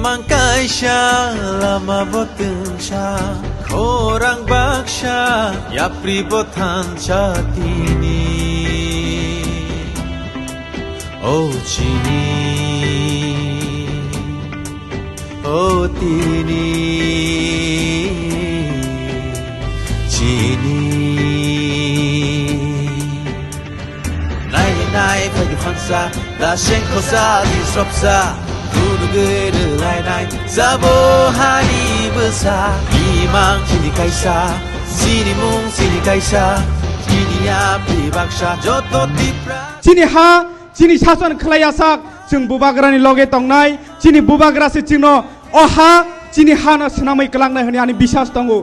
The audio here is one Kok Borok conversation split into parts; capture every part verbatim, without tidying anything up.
Mang kaisa lama bo twngsa, khorang baksa, yapri bo thansa tini. O chini, o tini, chini. Nai nai phai di phansa, da seng khosa di sropsa, gunu gunu lai nai, sabo hani bwsa, imang chini kaisa, chini mung chini kaisa, chini yapri baksa, joto Tipra. Chini ha, chini sason khlai asak, chwng bubagrani loge tongnai, chini bubagra se chwngno o ha, chini hano swnamwi kwlangnai hwnwi ani biswas tongo.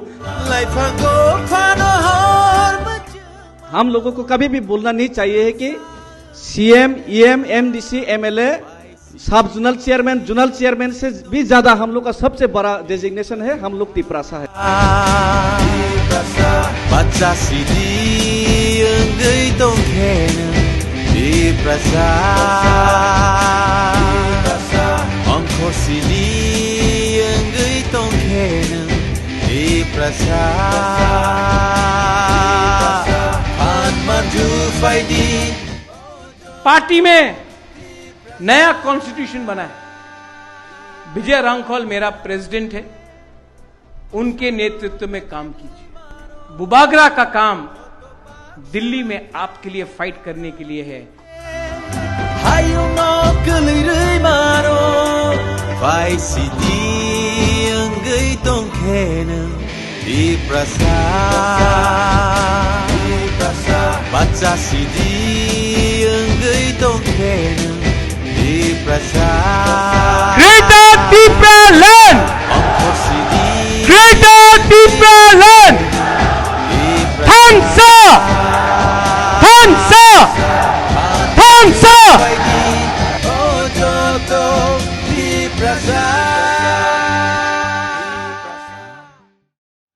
Laiphango phano hor bwchwng. हम लोगों को कभी भी भूलना नहीं चाहिए है कि सीएम, ईएम, एमडीसी, एमएलए, सब जोनल चेयरमैन, जोनल चेयरमैन से भी ज्यादा हम लोग का सबसे बड़ा डेजिग्नेशन है, हम लोग तिपरासा है। Bacha sidi wngwi tongkhe nwng Tiprasa. Ongkho sidi wngwi tongkhe nwng Tiprasa. Phan manju phaidi. Party में नया कॉन्स्टिट्यूशन बना है। विजय रांखल मेरा प्रेसिडेंट है, उनके नेतृत्व में काम कीजिए। बुबागरा का काम दिल्ली में आपके लिए फाइट करने के लिए है। Hayungno kwlwi rwi mano, phai sidi wngwi tongkhe nwng Tiprasa. Bacha sidi wngwi tongkhe nwng